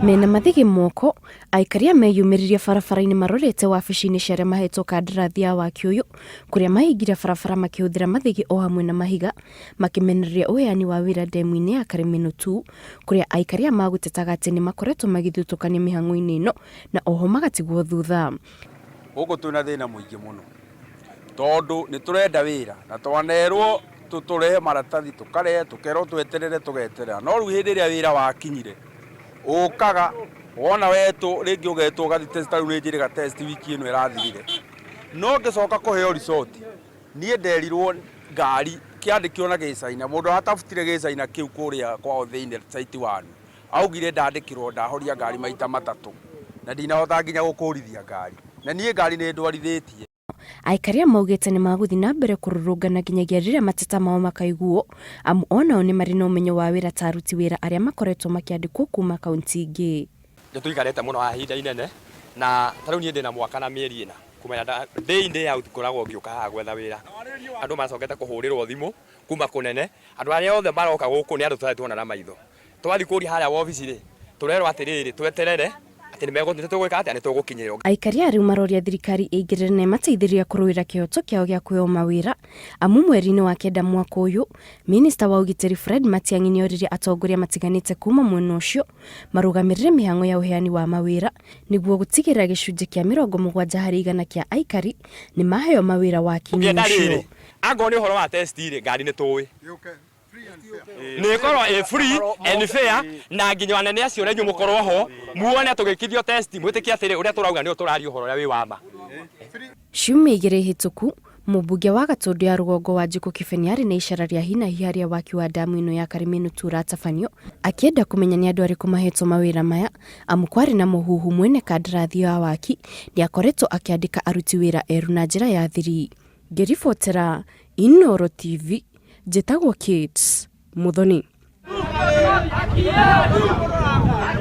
Mena mathĩgĩ moko, aikari aya meyumĩririe barabara-inĩ marorete wabici-inĩ cia arĩa mahetwo kandarathi ya waki ũyũ, kũrĩa mahingire barabara makĩhũthĩra mathĩgĩ o hamwe na mahiga, makĩmenereria ũheani wa wĩra ndemu-inĩ ya Karĩmĩnũ 2, kũrĩa aikari aya magũtetaga atĩ nĩ makoretwo magĩthutũkanio mĩhang'o-inĩ ĩno na oho magatigwo thutha. Gũkũ twĩna thĩna mũingĩ mũno tondũ nĩ tũrenda wĩra na twanerwo tũrehe maratathi tũkarehe, tũkerwo tweterere tũgeterera, no rĩu hĩndĩ ĩrĩa wĩra wakinyire ũkaga wona wetwo rĩngĩ ũgetwo ũgathiĩ test, ta rĩu nĩ njĩrĩga test wiki ĩno ĩrathirire, no ngĩcoka kũheo result niĩ nderirwo ngari kĩandĩkirwo na gĩcaina, mũndũ ũratabutire gĩcaina kĩu kũrĩa kwao thĩinĩ site one augire ndandĩkĩrwo ndahoria ngari maita matatũ na ndinahota nginya gũkũrithia ngari na niĩ ngari nĩ ndwarithĩtie. Aikari aya maugĩte nĩ magũthiĩ na mbere kũrũrũngana nginyagia rĩrĩa mateta mao makaiguo amu onao nĩ marĩ na ũmenyo wa wĩra ta aruti wĩra arĩa makoretwo makĩandĩkwo kuma kaunti ingĩ. Nĩ tũikarĩte mũno haha ihinda inene na ta rĩu niĩ ndĩna mwaka na mĩeri ĩna kuma rĩrĩa day in day out ngoragwo ngĩũka haha gwetha wĩra. Andũ macokete kũhũrĩrwo thimũ kuma kũnene, andũ arĩa othe maroka gũkũ nĩ andũ tũtarĩ tuona na maitho. Twathiĩ kũria harĩa wobici rĩ, tũrerwo atĩrĩrĩ, tweterere atĩ nĩ tũgwĩka atĩa, nĩ tũgũkinyĩrwo. Aikari aya rĩu maroria thirikari ĩingĩrĩre na ĩmateithĩrĩrie kũrũĩra kĩhoto kĩao gĩa kũheo mawĩra amu mweri-inĩ wa kenda mwaka ũyũ, Minista wa ũgitĩri Fred Matiang'i nĩoririe atongoria matiganĩte kuma mwena ũcio marũgamĩrĩre mĩhang'o ya ũheani wa mawĩra nĩguo gũtigĩrĩra gĩcunjĩ kĩa 70% kĩa aikari nĩ maheo mawĩra waki-inĩ Ũngĩenda ũcio. rĩrĩ, angorwo nĩ ũhoro wa test rĩ, ngari nĩ tũĩ. Nĩ ĩkorwo ĩ free and fair na nginya anene acio na inyuĩ mũkorwo ho muone tũgĩkithio test mwĩtĩkie atĩrĩ ũrĩa tũrauga nĩ tũraria ũhoro ũrĩa wĩ wa ma. Ciumia igĩrĩ hĩtũku, mũmbunge wa Gatũndũ ya rũgongo Wanjikũ Kĩbeni arĩ na icera rĩa hi na hi harĩa waki wa damu ĩno ya Karĩmĩnũ tu ũratabanio, akĩenda kũmenya nĩ andũ arĩkũ mahetwo mawĩra maya, amu kwarĩ na mũhuhu mwene kandarathi ya waki nĩakoretwo akĩandĩka aruti wĩra erũ na njĩra ya thiri. Ngĩribotera Inooro TV, njĩtagwo Kate Muthoni.